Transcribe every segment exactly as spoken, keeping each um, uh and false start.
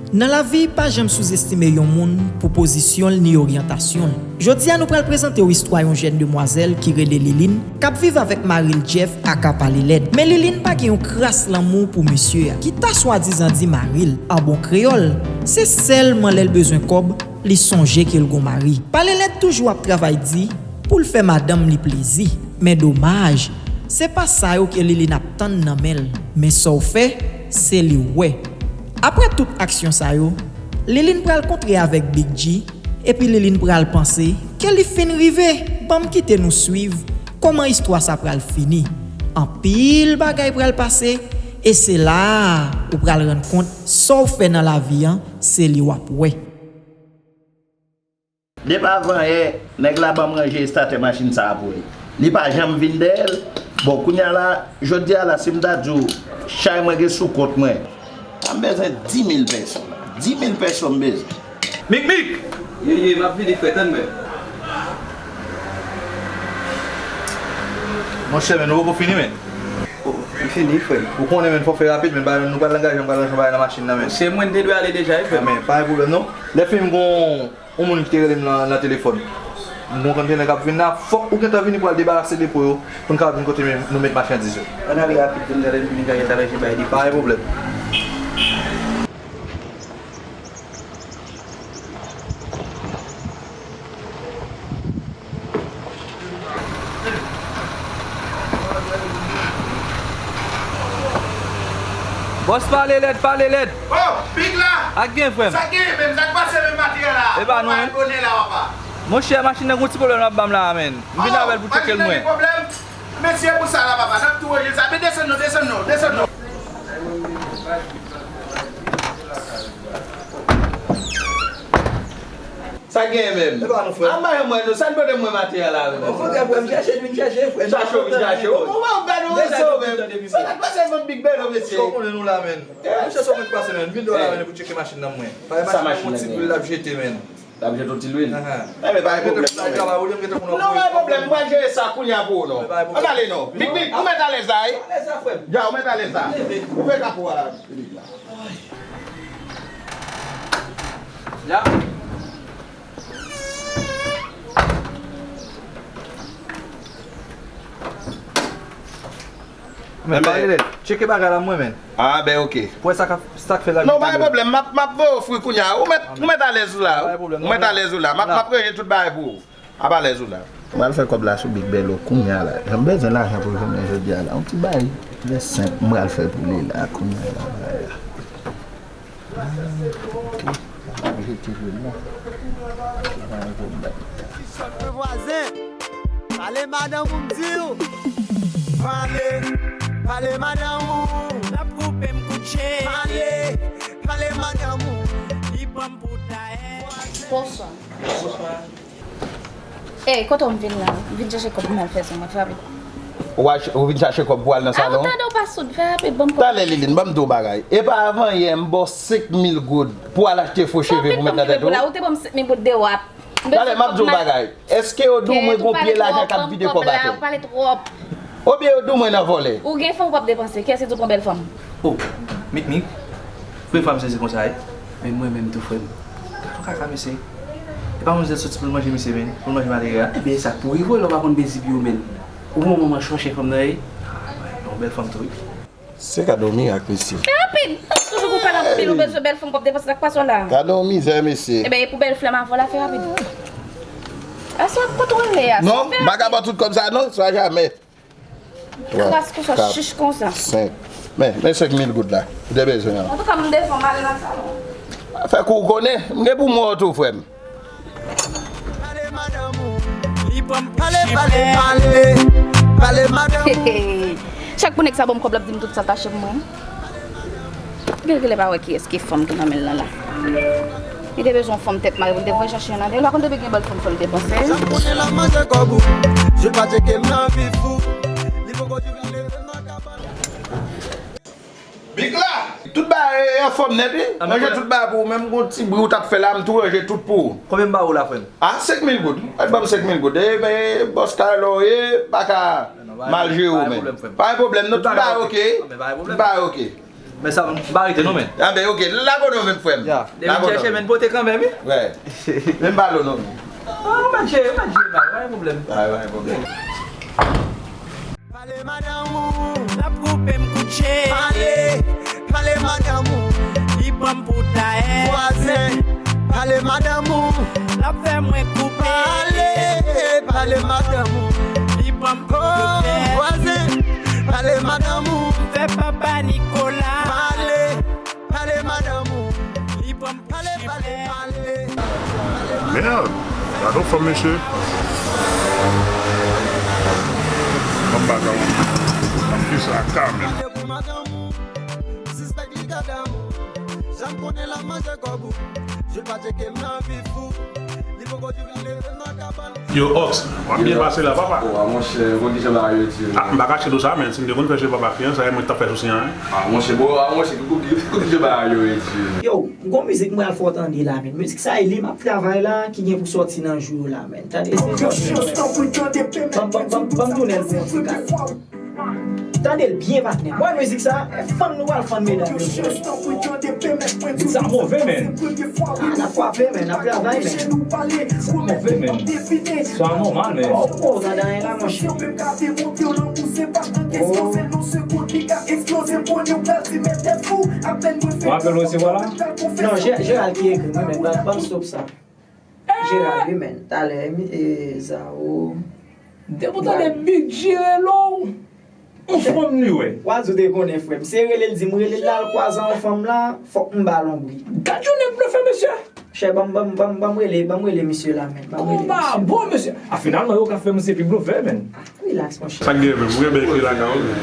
Nan lavi, pa janm souzestime yon moun pou pozisyon l ni oryantasyon l. Jodi a, nou pral prezante w istwa yon jèn demwazèl ki rele Liline, k ap viv avèk mari l Jeff, aka Pale Lèd. Men Liline pa gen yon kras lanmou pou mesye a, ki ta swadizan di mari l, an bon kreyòl, se sèlman lè l bezwen kòb, li sonje ke l gon mari. Pale Lèd toujou ap travay di pou l fè madanm li plezi. Men domaj, se pa sa yo ke Liline ap tann nan men l. Men sa w fè, se li w wè. Apre tout aksyon sa yo, Liline pral kontre avèk Big G, epi Liline pral panse ke li fin rive. Ban m kite nou swiv kòman istwa sa pral fini. Anpil bagay pral pase, e se la a ou pral rann kont sa w fè nan lavi an, se li w ap wè. Depi avanyè, nèg la ban m ranje estatè machin sa a pou li. Li pa janm vin dèyè l. Bon, kounye a la, jodi a la, si m ta di w, chay mwen gen sou kont mwen. M bezwen dis mil pèso. Dis mil pèso m bezwen. Mikmik! Ye, ye, m ap vini, frè, tann mwen. Monchè, men nou poko fini, men. Oh, m fini, frè. Ou konnen, men, fò fè rapid, men, nou pral angaje, nou pral ranje bagay nan machin nan, men. Se mwen te dwe ale deja, wi, frè. Men, pa gen pwoblèm, non. Lè fini, m gon yon moun ki te rele m nan, nan telefòn. M gon kantite nèg k ap vin la, fòk ou gentan vini pou al debarase depo yo, pou n kapab vin kote nou met machandiz yo. Ann ale rapid, pou n gade, pou n gade talè ki bay depo. Pa gen pwoblèm. Bòs pale lèd, pale lèd. Oh, Big la! Ak gen frè m. Sa gen menm, sa k pase menm maten an la? E pa nou menm. Bonè la papa. Monchè, machin nan gon ti pwoblèm l ap ban m la a menn. M vin avè l pou tcheke l mwen. Machin nan gen pwoblèm? Mesye pou sa la papa, n ap tou ranje sa. Men desann non, desann non, desann non. Sa k genyen menm? E pa nou frè. Anba yon mwen nou, sa n pote mwen maten an la menm? Okontrè frè, m chèche l vin chèche frè. Chache w vin chache w. Ou pa w gade w sou menm. Sa k pase vant Big Bello mesye? Ou konnen nou la menn. Monchè sa w mèt pase menn. Vin dèyè la menn pou tcheke machin nan mwen. Sa machin nan gen? Ti lwil l ap jete menn. L ap jete yon ti lwil? Enben pa gen pwoblèm non menn. Non pa gen pwoblèm, m pral jere sa kounye a pou ou non. Ann ale non. Big Big, ou mèt alèz la wi. Alèz la frè m. Ya, ou mèt alèz la. Ou fè kapo a. Men pale lèd, tcheke bagay la mwen menn. Ah ben ok. Pou wè sa k ap sa k fè la. Non pa gen pwoblèm, m ap m ap voye w fri kounye a. Ou mèt ou mèt alèz ou la. Ou mèt alèz ou la. M ap m ap ranje tout bagay pou ou. Ap alèz ou la. M pral fè kòb la sou Big Bello kounye a la. Jan m bezwen lajan pou jounen jodi a la. Yon ti bagay trè senp m pral fè pou li la kounye a la. Ok. Sa pa jete jwe non. Sa pa yon pwoblèm. Vwazen, pale madanm ou m di w. Pale, pale madanm ou. L ap koupe m kout je. Pale, pale madanm ou. Li pran m pou dayè. Bonswa. Bonswa. Ey, kote w m vin la? M vin chache kòb pou m al fè zong mwen, fè rapid. Ou al ch- ou vin chache kòb pou al nan salon? Avan tande w pa soud, fè rapid, ban m kòb. Talè Liline, ban m di w yon bagay. Epa avan yè m ba w senk mil goud pou w al achte fo cheve pou w met nan tèt ou? Ou te ban m senk mil goud de wap. Talè m ap di w yon bagay. Èske yo di w mwen gen yon pye lajan k ap vide kòb atè? Ou pale twòp. Oubyen yo di w mwen nan vòlè? Ou gen fanm ou p ap depanse, kiyès ki di w pran bèl fanm? Oh, Mikmik, premye fwa m sezi konsa wi. Men mwen menm tou frè m. Gad yon kaka mesye. Epa manzèl soti pou l manje mesye men, pou l manje malere a. Ebyen e sa k pou rive w lè w pa konn mezi pye w men. Ou gon manman chòche fanm nan ye. Yon bèl fanm tou wi. Se kado mirak mesye. Fè rapid! Toujou pou pale anpil, ou bezwen bèl fanm pou w ap depanse, sa k pase w la? Kado mizè mesye. Ebyen e pou bèl flèm avè w la, fè rapid. Aswè kote w ale a? Non, m pa ka ba w tout kòb sa non, swa jamè. Kras konsa, chich konsa. Senk. Men, men senk mil goud la. Ou te bezwen an. Antouka, m devan, m ale nan salon. Fè kou w konnen, m gen pou m wè w tou, frè m. Pale madanm ou, li pran m pou chimè. Pale, pale, pale, pale madanm ou. Chak pou nèg sa ban m kòb, l ap di m tout sa l t achte pou mwen. Gèlgèlè pa wè kiyès ki fanm ki nan men l lan la. Li te bezwen yon fanm tèt mare pou l te voye chache youn nan de yo. L pa konn depi gen bèl fanm fò l depanse. Sa m konnen l ap manje kòb ou. Je pa tcheke m nan vi fou. Li poko di vin leve m nan kabann. Big la! Tout bagay anfòm nèt wi. Manje tout bagay pou ou. Menm gon ti bri ou t ap fè la, m tou ranje tout pou ou. Konbyen m ba ou la, frè m? Ah, senk mil goud. Al ban m senk mil goud. E, e, bòs Carlo, e, pa ka mal jere w menm. Pa gen pwoblèm, non, tout bagay oke. Tout bagay oke. Men sa, m pa rete non, men. A, ben, ok, lago non, men, frè m. Ya. Depi m chèche, men, pote kanmenm, wi. Wè. Men m pa lo non, men. Ah, ou mèt jere, ou mèt jere, pa gen pwoblèm. Pa gen pwoblèm. Pale madanm ou, l ap koupe m kout je. Pale, pale madanm ou, li pran m pou tayè. Vwazen, pale madanm ou, l ap fè mwen koupe. Pale, pale madanm ou, li pran m pou tayè. Vwazen, pale madanm ou. Fè papa Nikola. Pale, pale madanm ou, li pran m pou chimè. Mèd, gade yon fanm, mesye. Fanm bagay. Fi sa ka menm. Yo, Ox, w ap byen pase la, papa? Wa, monchè, ou konn kijan bagay yo ye, timoun. Ah, m pa kache do sa, men si m te konn fè cheve papa fi an, sa e mwen ki t ap fè sousi an, wi. Ah, monchè, bon, ah, monchè, ki kote, ki kote bagay yo ye, timoun. Yo, gon mizik mwen al fè w tande la, men. Mizik sa e li m ap travay la, ki gen pou sòti nan jou yo la, men. Tande, se jòs. Ban, ban, ban, ban m tounen l pou yon ti kal. Tande l byen, patnè. Mwen, mizik sa, e fann nou pral fann medam yo. Sa move, men. Ah, n ap frape, men, n ap travay, men. Sa move, men. Sa nòmal, men. Oh, oh, gade anyen la, monchè. Oh. Ou rapèl resevwa la? Non, Gérald ki ekri, men, men, ban, ban m stop sa. Gérald, wi, men. Talè, mi, e, Zao. Depi w tande Big G rele w, yon fanm li wè. Wazou te konnen, frè m. Se rele l di m rele l la, l kwaze yon fanm la, fòk m ba l yon bri. Gad jounen blofè, mesye! Chè, ban m, ban m, ban m, ban m rele, ban m rele misye la, men. Ban m rele misye. Kòman pa bon, mesye? A, finalman, yo ka fè misye pi blofè, men. Relax, monchè. Sa k gen menm? Ou gen bèl kri lakay ou menm?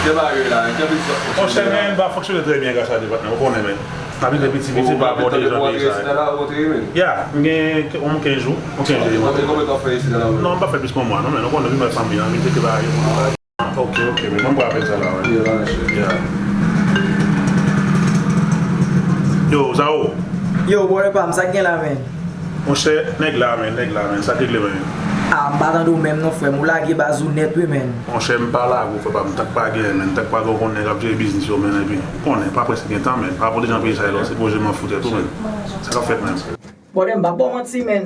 Gen bagay la, gen bèl sòt. Monchè, men, n pa fonksyone trè byen gras a de patnè, ou konnen, men. N ap rete piti piti pou abòde jan peyi sa ye. Ya, m gen yon kenz jou, yon kenz jou. Non, m pa fè plis ke yon mwa, non, men ou konnen, m wè fanmi an, m tcheke bagay yo. Ok, ok, men, mwen pral fè sa la, wi. Ya. Yo, Zao. Yo, brother pa m, sa k gen la, men? Monchè, nèg la, men, nèg la, men, sa k regle, men? Ah, m pa tande w menm non, frè m. Ou lage baz ou nèt, wi, men. Monchè, m pa lage w, frè pa m. Tank pa gen, men. Tank pa gen, w konn nèg ap jere biznis yo, men, epi, w konnen, pa prèske gen tan, men. Pa pwoteje nan peyi sa yo, se pwoteje m an fout tèt ou, men. Sa k ap fèt, men? Brother, m p ap ba w manti, men.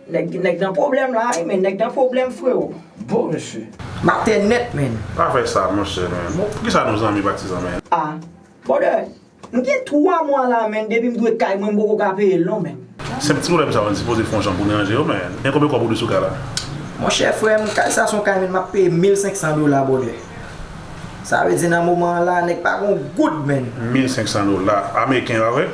Nèg, nèg nan pwoblèm la, wi, men. Nèg nan pwoblèm, freo. Bon, mesye. M atè nèt, men. Pa fè sa, monchè, men. Bon, poukisa nou zanmi patizan, men? Ah, brother. M gen twa mwa la, men, depi m dwe kay mwen, m poko ka peye l non, men. Se yon ti pwoblèm sa, men, sipoze fè yon jan pou n ranje yo, men. Gen konbyen kòb ou dwe sou kay la? Monchè, frè m, kay sa se yon kay, men, m ap peye mil senk san dola, brother. Sa vle di nan moman an la, nèg pa gon goud, men. Mil senk san dola ameriken, pa vre?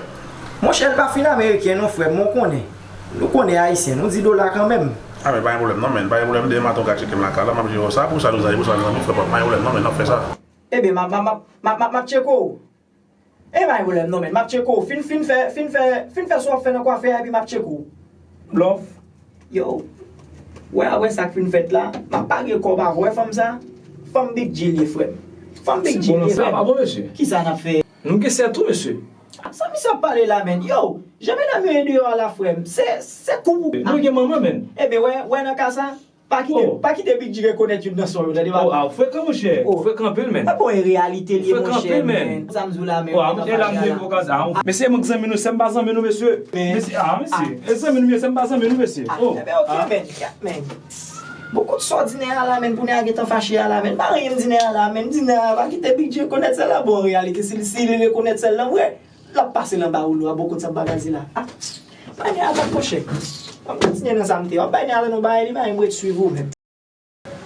Monchè, l pa fin ameriken non, frè m, men w konnen. Nou konnen ayisyen, nou di dola kanmenm. Ah, men pa gen pwoblèm non, men. Pa gen pwoblèm, demen maten w ka tcheke m lakay la, m ap jere w sa, pou sa nou zanmi, pou sa nou zanmi, frè pa m, pa gen pwoblèm non, men, n ap fè sa. Ebyen, m ap, m ap, m ap, m ap, m ap tcheke w. E pa gen pwoblèm non, men. M ap tcheke w. Fin, fin fè, fin fè, fin fè sa w ap fè nan kwafe a, epi m ap tcheke w. Blòf. Yo. Wè, wè sa k fin fèt la. M ap pare kòb avè w, wè fanm sa. Fanm Big G li ye, frè m. Fanm Big G li ye, frè m. Sa pa bon, mesye. Kisa n ap fè? Nou gen sè tou, mesye. Sa misye ap pale la, men. Yo, jan medam yo ye deyò a la, frè m. Se, se kou pou... Nou gen manman, men. Ebyen, wè, wè nan ka sa. Pa kite, pa kite Big G rekonèt youn nan sò yo, tande papa. Oh, ah, ou frekan, monchè. Ou frekan anpil, men. Mwen bon, e reyalite li ye, monchè, men. Sa m di w la, men. Oh, ah, monchè, la m te pwokaz, ah. Mesye, mwen zanmi nou, sè m pa zanmi nou, mesye. Mesye, ah, mesye. E zanmi nou, mesye, sè m pa zanmi nou, mesye. Oh, ebyen, ok, men. Men. Bon, kout sa w di nèg a la, men, pou nèg a gentan fache a la, men. Pa anyen m di nèg a la, men. M di nèg a, pa kite Big G rekonèt sè l la, bon, an reyalite, si, si li rekonèt sè l la vre, l ap pase l anba woulo a, bò kot sa bagay di la. Ah, bay nèg a tòt, monchè. An m kontinye nan sa m te ye. W ap bay nèg a tòt, non, bay li, bay m ret swiv ou menm.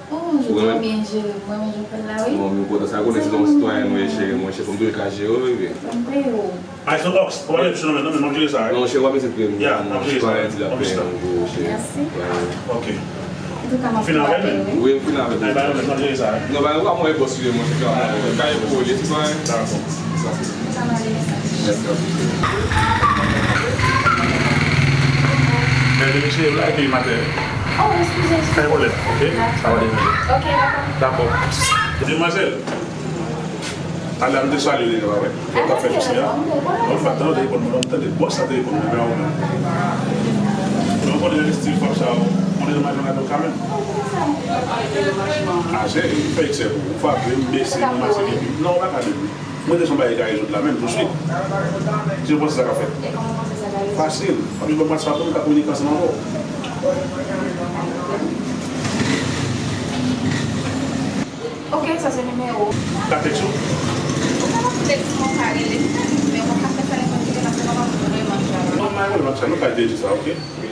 Oh, ou trè byen jere. Mwen menm, je fè l la, wi. Bon, m kontan sa. Konnen se yon sitwayen mwen jere, monchè. Fò m toujou ka jere w, wi. Fò m peye w. Ay, se Ox. Ou pa bezwen non, men, non, men, m ap jere sa, wi. Non, monchè, w pa bezwen peye m. Ya, m ap jere sa, wi. M ap jere sa. Ok. Antouka, m ap fin avè l, wi. Wi, m fin avè l. Ay, ba, m ap jere sa, wi. Non, ba, ou pa mwen bòs li, monchè, ka mwen. Ka e pou li, se sa, wi. Dakò. Sa se. Sa va ale, sa. Mèsi anpil. Bèl mesye, la epi maten. Oh, eskize, eskize. Pa gen pwoblèm, ok? Sa va ale. Ok, dakò. Dakò. Demwazèl. Talè a m te salye li, pa vre? Fò w ta fè jousi a. Non, m pa t tande telefòn mwen, non, m tande bòs la telefòn mwen, men ou menm. Non, ou konnen estil fanm sa yo. Ou konnen nan mache gade w kanmenm. Ah, se, fè eksè pou ou. Ou frape m, bese m, mache epi. Non, ou pa ka de m. Mwen te son bagay ka rezoud la menm touswit. Si w panse sa ka fèt. E kòman w panse sa ka rezoud? Fasil. W ap jis ban m WhatsApp ou, m ka kominike ansanm avè w. Ok, sa se nimewo. Ka tèks ou? Ou ka pa tèks mwen, ou ka rele m, men mwen ka fè sa nenpòt ki lè paske papa m vrèman travay. Non, m pa rele m ak sa, nou ka di sa, ok?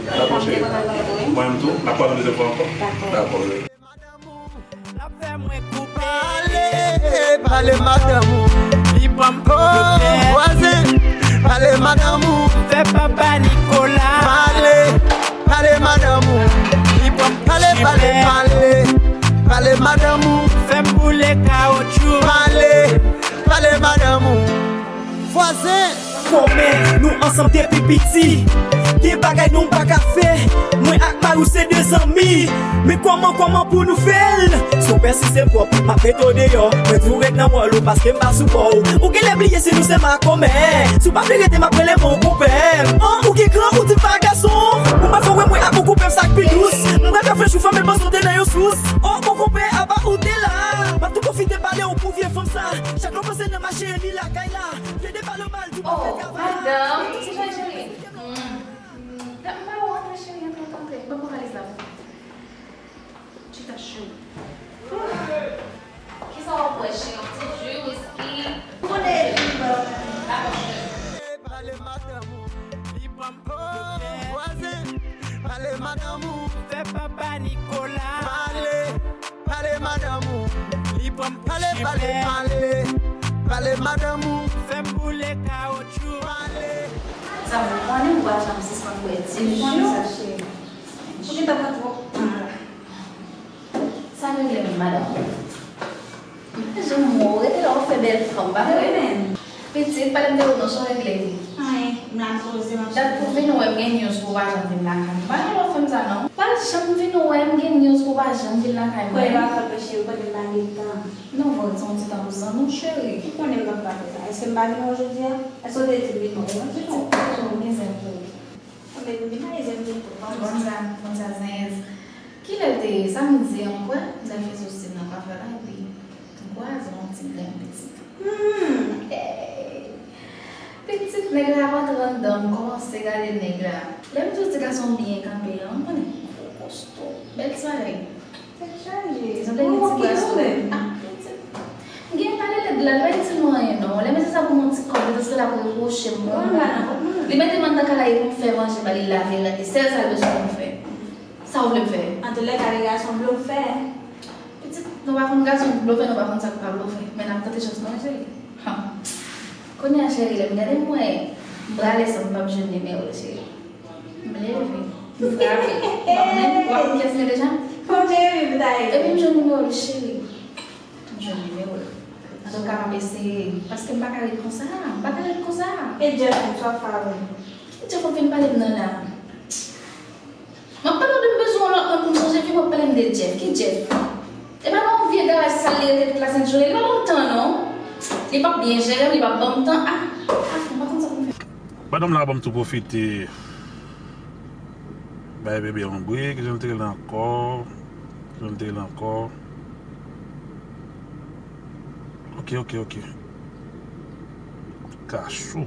Dakò, cheri. Mwen menm tou, n ap pale yon dezyèm fwa ankò? Dakò. Dakò, wi. L ap fè mwen koupe. Pale, pale madanm ou. Li pran m pou vòlè. Vwazen, pale madanm ou. Fè papa Nikola. Pale, pale madanm ou. Li pran m pou chimè. Pale, pale, pale, pale madanm ou. Fè m boule kawotchou. Pale, pale madanm ou. Vwazen. Kòmè, nou ansanm depi piti. Gen bagay nou pa ka fè. Mwen ak mari w se de zanmi. Men kòman, kòman pou nou fè l? Si w pèsiste twòp, m ap mete w deyò. Mwen di w ret nan wòl ou paske m pa sou bò w. Ou genlè bliye si nou se makomè. Si w pa vle rete, m ap rele m yon konpè. An, ou gen kran, ou di m pa gason. Ou pa fè w wè mwen ak yon konpè m sa k pi dous. M pral ka fè chou fanm e panse w te nan yon sous. O, mon konpè, apa ou te la? M ap tou pwofite pale w pou vye fanm sa. Chak lè w panse nan mache, li lakay la. Plede pale w mal, di w pa fè travay la. Oh, madanm, ti jan cheri. Mm. M ba ou antre, cheri, antre, antre, antre. Ban m pran valiz la pou ou. Chita, cheri. Kisa w ap bwè, cheri? Yon ti ji, wiski? Konnen li bon. Dakò, cheri. Pale madanm ou. Li pran m pou vwazen. Pale madanm ou. Fè papa Nikola. Pale. Pale madanm ou. Li pran m pou chimè. Pale, pale, pale. Pale madanm ou. Fè m boule kawotchou. Pale. Zanmi, ou konnen m pa janm sispann bwè ti ji. M konnen sa, cheri. Ou gentan pran twòp. Sa regle m, madanm? Men jan m wè w rete la, w fè bèl fanm, pa vre? Wi, men. Pitit, pale m de ou non, sa w regle? Anyen, m la poze, m ap chèche. Dat pou vin wè m gen news pou w pa janm vin lakay m. Pa gen lè w fè m sa non. Pa janm vin wè m gen news pou w pa janm vin lakay m. Kwè pa fè m cheri, ou konnen m pa gen tan. Non, bon, se yon ti tan pou zanmi w, cheri. Ou konnen m p ap pa fè sa. Èske m pa vin wè w jodi a? Èske w te di m vin wè w? Pitit, pa janm gen zen pou ou. Anben, m vin la, e zen m vin tou. Konn sa, konn sa, zenyèz. Kilè l te ye? Samdi an, m kwè. M t al fè sousi m nan kwafè la, epi m kwaze yon ti grenn pitit. Hmm, hey! Pitit nèg la ap antre anndan, m kòmanse gade nèg la. Lè m di w ti gason byen kanpe an, ou konnen, gwo kosto, bèl ti bagay. Tèt chaje. Sanble gen ti bras tou. Ah, pitit. M gen pale lèd la, li pa itil mwen anyen non. Lè m di sa pou m yon ti kòb, li sanble l ap repwoche m, mwen m pa nan. Li mete m anndan kay la pou m fè manje ba li, lave rad li. Sèl sa l bezwen pou m fè. Sa w vle m fè? Antoulèka, lè gason blofè. Pitit, nou pa konn gason blofè, nou pa konn sa k pa blofè. Men n ap tante chans nou wi, cheri. Ha. Kounye a, cheri, lè m gade m wè, m prale san m p ap jwenn nimewo l, cheri. M leve, m frape. M ap menm, w ap konn kiyès m ye deja? Fò m te reve m ta ye. Epi m jwenn nimewo l, cheri. M jwenn nimewo l. Antouka, m ap eseye. Paske m pa ka ret konsa. M pa ka ret konsa. E Jeff, sa w ap fè avè l? Ki Jeff w ap vin pale m nan la? M ap pale w de m bezwen yon lòt moun pou m sonje, epi w ap pale m de Jeff. Ki Jeff? E pa nan yon vye garaj sal li rete tout lasent jounen. Li pa ban m tan, non. Li p ap byen jere m, li p ap ban m tan. Ah, ah, m pa konn sa pou m fè. Pandan m la, ban m tou pwofite bay bebe yon bri. Kijan l te rele ankò? Kijan l te rele ankò? Ok, ok, ok. Kachou.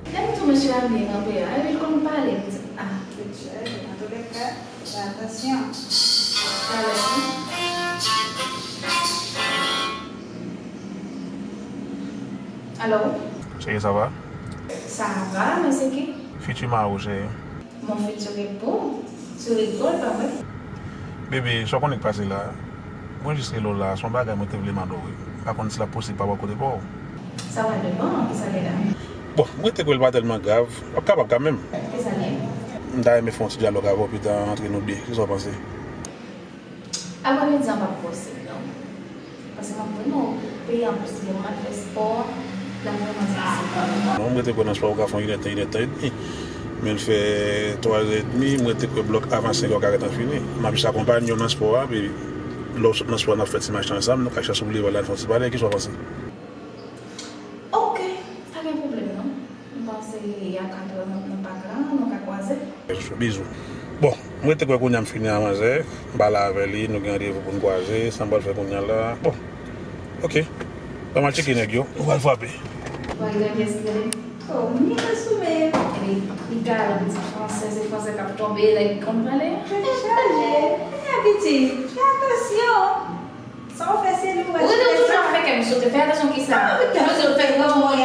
Lè m di w mesye a byen kanpe a, epi l konn pale, m di, ah. Mesye, antoulèka, fè atansyon. Talè, wi. Alo? Cheri, sa va? Sa va, men se ki? Fiti mari w, cheri. Mon futur époux, tu rigoles, pa vre? Bebe, sa w konnen k pase la? Mwen jis rele w la, se yon bagay mwen te vle mande w wi. M pa konn si l ap posib pa bò kote pa w. Sa va depann, kisa gen la? Bon, mwen te kwè l pa tèlman grav. W ap kapab kanmenm. Kisa gen? M ta renmen fè yon ti dyalòg avè w pita antre nou de. Kisa w panse? Aprèmidi an p ap posib non. Paske m ap vrèman okupe, anplis lè m al fè spò a, l ap vrèman difisil pou mwen. Non, mwen te kwè nan spò a ou ka fè yon inèdtan, inèdtan edmi. Men l fè twazè edmi, mwen te kwè blòk avan senkè ou ka gentan fini. M ap jis akonpanye w nan spò a, epi lè w sot nan spò a, n ap fè ti mach ansanm, nou ka chèche boulevard la, n fè yon ti pale, kisa w panse? Ok, pa gen pwoblèm non. M panse Bizou. Bon, m rete kwè kounye a m fini a manzè. M pale avè li, nou gen randevou pou n kwaze. Sa m pral fè kounye a la. Bon, oke. Ban m al tcheke nèg yo. Nou pral frape. Wè, gade kiyès ki rele. Oh, m gen sou men. Li, li galan, piti fransè, se fransè k ap tonbe, nèg konn pale. Tèt chaje. Fè pitit. Fè atansyon. Sa w fè, se li w wè. Ou rete toujou ap fè kè m sote. Fè atansyon ki sa? Mwen di w fè granmoun.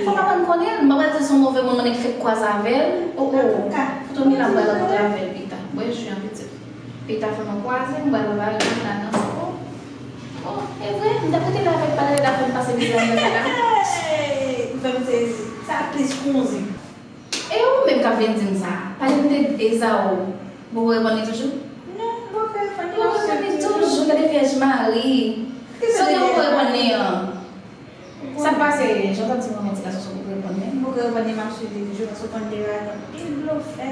Fòk aprann konnen l. M pa pral di l se yon move moun, mwen nèk fèk kwaze avè l. O, o. Antouka, foto Mila m pral rankontre avè l pita. Bwè ji an pitit. Pita fò nou kwaze, m pral vale nan sa. O, o, e vre, m t ap rete la avè l, pale de afè m pase mizè anndan kay la. Hey! Ou fè m sezi. Sa plis konzi. E ou menm k ap vin di m sa? Pale m de Ezao. Ou poko reponn li toujou? Non, m poko reponn li. Ou poko reponn li toujou, gade Vyèj Mari. Sa w gen ou poko reponn li an? Sa k pase, jan w t ap di mwen, men ti gason sa w poko reponn li? M poko reponn li, m ap swiv li toujou, paske w konn Dera gen anpil blofè.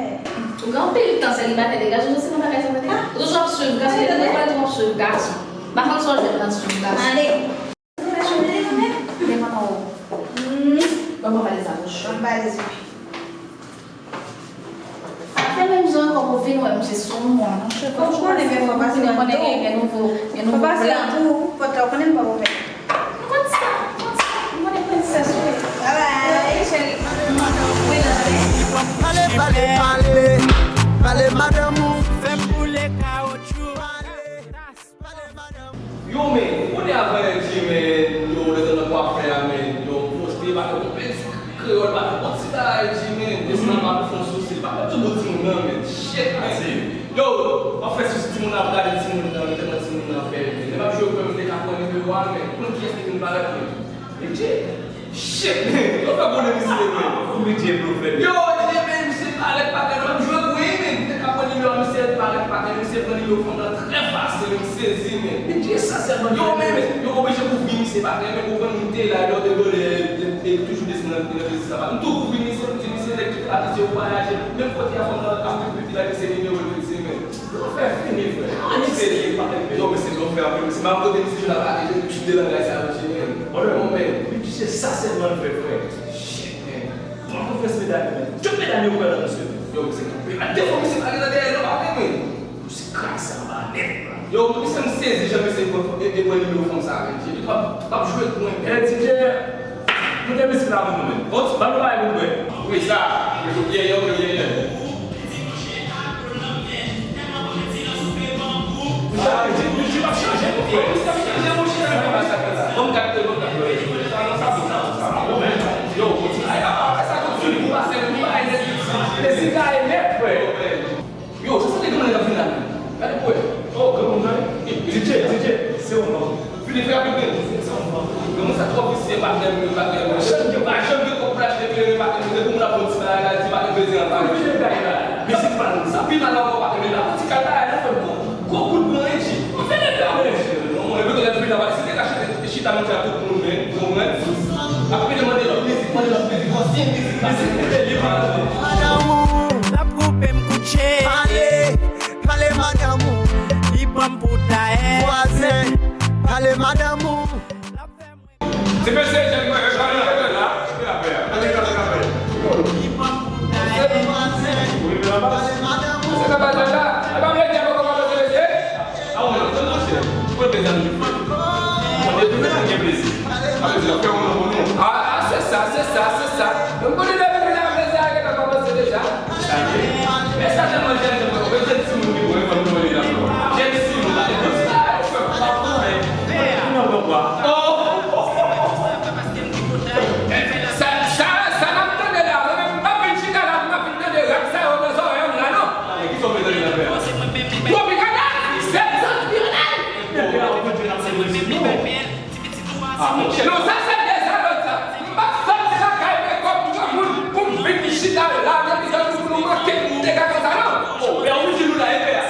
Ou gen anpil tan selibatè, degaje w sou nan bagay sa, tande. Ou toujou ap swiv gason, depi lè w ap swiv gason. M pa konn sa w jwenn nan swiv gason. Ale. Ou vle chanje li ou menm? Ou devan nan ou. Hmm. Ban mwen valiz la, bouch. Ban m valiz ou. Fè menm jan ankò pou vin wè misye sou mwa, monchè. Ou konnen gen fwa pase nan tou. Gen nouvo, gen nouvo plan. Fwa pase nan tou, pòt la, ou konnen m pa ouvè. M konn sa, m konn sa. M konnen prensès ou ye. Bye bye. Ok, cheri. Wi, nan. Pale, pale, pale. Pale, madanm ou. Fè m boule kawotchou. Pale. Yo, men, ou konnen avan G, men, yo, lè tan nan kwa fè a, men, yo, poste, pa fè yon pèdi kreyòl, pa fè yon ti bagay, G, men, desann pa fè yon sousi, pa fè tout bon timoun nan, men, shit, men. Yo, w ap fè sousi timoun nan, ap gade timoun nan, men, tèlman timoun nan bèl, men. Lè m ap jwe, mwen, m te ka pran nimewo a, men, konn kiyès ki vin parèt, men. Big J. Shit, man. Yo fè goumen misye, man. Pou Big J blofè. Yo, Big J, man, misye parèt pa gen, m ap jwe pou li, man. Te ka pran nimewo a misye, parèt pa gen, misye pran nimewo fanm nan trè fasil, m sezi, man. Big J sa sèlman. Yo, man, yo oblije kouvri misye pa gen, man, ou konn m te la, yo te dole, e toujou desann nan, nan sa pa. M tou kouvri misye, m di misye, nèg ki abitye vwayaje, menm kote a fanm nan ap viv, li la, misye nimewo l, misye, man. Blofè fini, frè. Ann eseye, pa fè. Yo, men se blofè anpil, men se pa kote misye la pa deje pil de langaj sa yo, G, man. Bon, men, men, men, se sa sèlman l fè, frè. Shit, man. Mwen konfyans medam yo, men. Tout medam yo kwè nan misye. Yo, men se, men, defo misye pa gen nan dèyè, non, pa vre, men. Misye kraze anba nèt, la. Yo, misye, m sezi jan misye pran, e, e pran nimewo fanm sa, men. G, m ap, m ap jwe pou mwen. E, D J, Moute mizik la pou nou menm. Bon, ban nou bagay pou nou bwè. Wi, sa. Yeah, yeah, yeah, yeah. Sa, Bidji, Bidji pa chanje, mon frè. Bidji pa chanje, mon chè. Bon, gade, bon, gade. Sa, non, sa bon, sa bon, sa bon. Yo, Bidji, ay, ay, ay, sa bon, fini pou pase, pou bagay nèt. Mizik la e nèt, frè. Yo, sa se te granmoun k ap vin la menm. Gade pou wè. Oh, granmoun nan, wi. D J, D J, se yon banm. Vini fè apèl byen. Se yon banm. Granmoun sa twò visye, patnè m yo, patnè m yo. Pa janm gen kòb pou l achte kleren, patnè m yo. Depi moun ap fè yon ti bagay la, di patnè m bezwen anba. Vini fè bagay la. Mizik pa nou. Sa pi mal ankò, patnè m yo. Nan ti kay bagay la, fè gwo, gwo kout pran, wi, G. Fè de bagay. Non, mwen, mwen, mwen, mwen, mwen, mwen, mwen, mwen, chita nan fè tout moun, men, ou konprann? Apre, mande lòt mizik, mande lòt mizik, ansyen mizik, mizik, mizik, mizik. Madanm ou, l ap koupe m kout je. Pale, pale madanm ou, li pran m pou tayè. Vwazen, pale madanm ou, l ap fè mwen. Ti mesye, jèn mwen, yo, jwenn yo la, jwenn yo la, jwenn yo la. Li pran m pou tayè. Vwazen, pale madanm ou. Se nan bagay la, e pa vle di a poko pa bezwen mesye. A, ou menm, ou menm, monchè. Ou konn plezi a toujou fè. Ou konn depi menm ou gen plezi. Sa vle di, fè ou nan bon non. A, a, se sa, se sa, se sa. Mwen konnen depi menm la, plezi a gentan kòmanse deja. Sa ye. Men sa tèlman jèn, jèn, jèn timoun ki bon, e fanm nou li la. Jèn timoun, pa de bon ti bagay, ou fè pa bon, men. Ou nan bon bwa. Oh! Sa, sa, sa n ap tande la, mwen menm, m pa vin chita la pou m ap vin tande rap sa yo nan zòrèy m la, non. Tropicana, se Tropicana. Non, sa se dezalòd sa. M p ap sòti lakay mwen kòm granmoun pou m vin chita la, depi lè pou nou manke m te ka konsa, non. Oh, pè, ou di nou la, e pè a.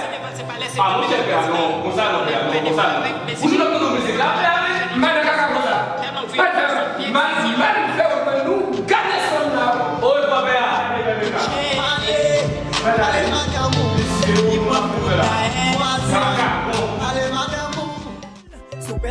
A, monchè, pè a, non, konsa non, pè a, non, konsa non. Ou di nou ap tande mizik la, pè a, men, m pa nan kaka konsa. Mal fè, mal, mal fè w pran nou, gade sanm la. Oy, papa, pale, pale, pale. Pale, pale, madanm ou. Misye, ou pran pou la. Vagabon. Pale, madanm ou. Si w pè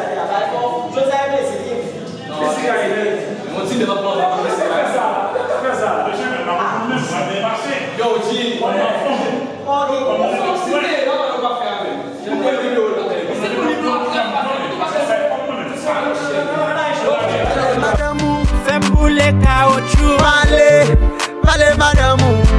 atè a, bay fò, Jozya e plezi, Kim. Yon ti de lòt mwen pa konn se sa. Fè sa, fè sa. Yo, G. Ok. Ou fè yon site, la, ou pa fè avè m. Ou pran videyo, la. Se pou li pran trè pa fè, ou pa fè. Madanm ou fè m boule kawotchou. Pale, pale madanm ou.